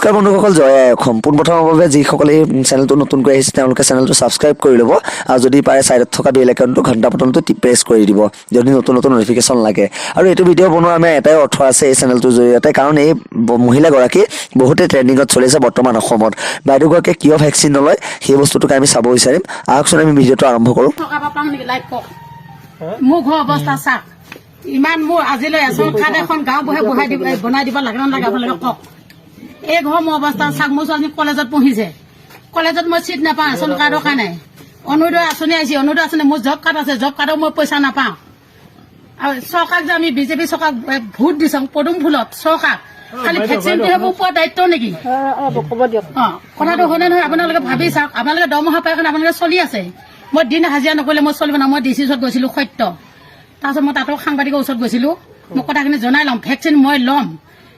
নমস্কাৰ বন্ধুসকল, জয় আই অসম। পোনপ্ৰথমৰ বাবে যিসকলে এই চেনেলটো নতুনকৈ আহিছে, তেওঁলোকে চেনেলটো ছাবস্ক্ৰাইব কৰি ল'ব আৰু যদি পাৰে ছাইডত থকা বেল আইকনটো, ঘণ্টা বটনটো প্ৰেছ কৰি দিব, যদি নতুন নতুন নটিফিকেশ্যন লাগে। আৰু এইটো ভিডিঅ' বনোৱাৰ আমাৰ এটাই অৰ্থ আছে এই চেনেলটোৰ জৰিয়তে, কাৰণ এই মহিলাগৰাকী বহুতে ট্ৰেণ্ডিঙত চলিছে বৰ্তমান অসমত। বাইদেউগৰাকীয়ে কিয় ভেকচিন নলয়, সেই বস্তুটোকে আমি চাব বিচাৰিম। আহকচোন, আমি ভিডিঅ'টো আৰম্ভ কৰোঁ। টকা পাওঁ নেকি লাইভ কওক। মোৰ ঘৰ অৱস্থা চাওক। ইমান মোৰ আজিলৈ ৰেচন কাৰ্ড এখন গাঁও বহে বহাই দিব, বনাই দিব লাগে নালাগে, আপোনালোকে কওক। এই ঘৰ মোৰ অৱস্থা চাওক। মোৰ ছোৱালী কলেজত পঢ়িছে। কলেজত মই চিট নাপাওঁ ৰেচন কাৰ্ডৰ কাৰণে। অৰুণোদয় আঁচনি আহিছে। অৰুণোদয় আঁচনি, মোৰ জব কাৰ্ড আছে, জব কাৰ্ডৰ মই পইচা নাপাওঁ। আৰু চৰকাৰক যে আমি বিজেপি চৰকাৰক ভোট দিছো, পদুম ফুলত চৰকাৰক খালি ভেকচিনটোহে মোৰ পোৱা দায়িত্ব নেকি? ক'ব দিয়ক। অ, কথাটো হয়নে নহয়, আপোনালোকে ভাবি চাওক। আপোনালোকে দৰমহা পাই কাৰণে আপোনালোকে চলি আছে। মই দিন হাজিৰা নকৰিলে মই চলিব না। মই ডি চি ওচৰত গৈছিলো সত্য। তাৰপিছত মই তাতো সাংবাদিকৰ ওচৰত গৈছিলো। মই কথাখিনি জনাই ল'ম, ভেকচিন মই ল'ম,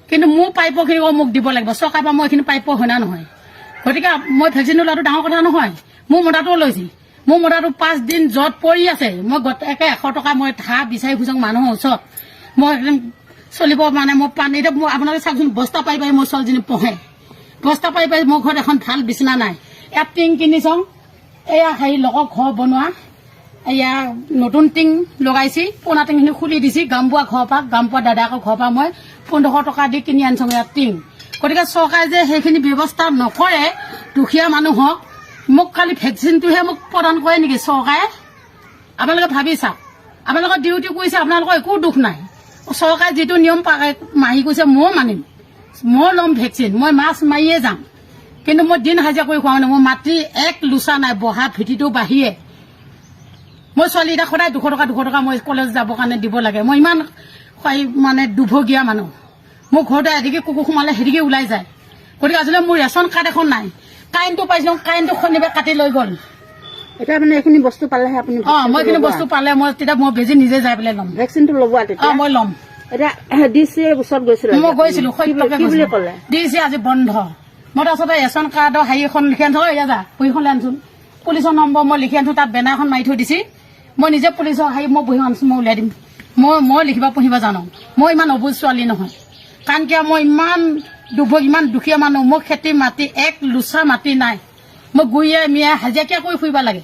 কিন্তু মোৰ প্ৰাপ্যখিনি মোক দিব লাগিব চৰকাৰৰ পৰা। মই এইখিনি প্ৰাপ্য হয় না নহয়? গতিকে মই ভেকচিন লোৱাটো ডাঙৰ কথা নহয়। মোৰ মতাটোও লৈছিল। মোৰ মতাটো 5 দিন য'ত পৰি আছে। মই গোটেই 100 টকা মই ধাৰ বিচাৰি ফুৰিছোঁ মানুহৰ ওচৰত। মই একদম চলিব মানে মই পানী, এতিয়া মই আপোনালোকে চাওকচোন, বস্তা পাৰি পাৰি মোৰ ছোৱালীজনী পঢ়ে। বস্তা পাৰি পাৰি। মোৰ ঘৰত এখন ভাল বিচনা নাই। ইয়াত টিং কিনিছোঁ, এয়া হেৰি লগৰ ঘৰ বনোৱা, এয়া নতুন টিং লগাইছি। পুৰণা টিংখিনি খুলি দিছি। গামবোৱা ঘৰৰ পৰা, গামবোৱা দাদাকৰ ঘৰৰ পৰা মই 1500 টকা দি কিনি আনিছোঁ ইয়াত টিং। গতিকে চৰকাৰে যে সেইখিনি ব্যৱস্থা নকৰে দুখীয়া মানুহক, মোক খালি ভেকচিনটোহে মোক প্ৰদান কৰে নেকি চৰকাৰে? আপোনালোকে ভাবি চাওক। আপোনালোকৰ ডিউটি কৰিছে, আপোনালোকৰ একো দুখ নাই। চৰকাৰে যিটো নিয়ম মাহি কৈছে, ময়ো মানিম। মই ল'ম ভেকচিন, মই মাছ মাৰিয়ে যাম। কিন্তু মই দিন হাজিৰা কৰি খোৱা নাই। মোৰ মাটি এক লোচা নাই বহা ভেটিটো বাহিৰে। মই ছোৱালী এতিয়া সদায় 200 টকা, 200 টকা মই কলেজ যাবৰ কাৰণে দিব লাগে। মই ইমান মানে দুৰ্ভগীয়া মানুহ। মোৰ ঘৰতে এদিকে কুকুৰ সোমালে সেইদিকে ওলাই যায়। গতিকে আজিলৈ মোৰ ৰেচন কাৰ্ড এখন নাই। কাৰেণ্টটো পাইছিলো, কাৰেণ্টটো শনিবাৰে কাটি লৈ গ'ল। এতিয়া মানে এইখিনি বস্তু পালেহে আপুনি অ, মই এইখিনি বস্তু পালে মই তেতিয়া মই বেজি নিজে যাই পেলাই ল'ম। ভেকচিনটো ল'ব। তেতিয়া মই ল'ম। এতিয়া ডি চি ওচৰত গৈছিলে? মই গৈছিলো সত্যকে। কি বুলি ক'লে? দিছে, আজি বন্ধ। মই তাৰপিছতে ৰেচন কাৰ্ডৰ হেৰি এখন লিখি আনিছো। ঐ, যা, বহীখন লৈ আনচোন। পুলিচৰ নম্বৰ মই লিখি আনিছো, তাত বেনাৰখন মাৰি থৈ দিছি। মই নিজে পুলিচৰ হেৰি মই বহী আনিছো, মই উলিয়াই দিম। মই লিখিব পঢ়িব জানো। মই ইমান অবুজ ছোৱালী নহয়। কাৰণ কিয়, মই ইমান দুৰ্ভোগ, ইমান দুখীয়া মানুহ। মোৰ খেতি মাটি এক লোচা মাটি নাই। মই গুৰিয়াই মিয়াই হাজিৰা কিয় কৰি ফুৰিব লাগে?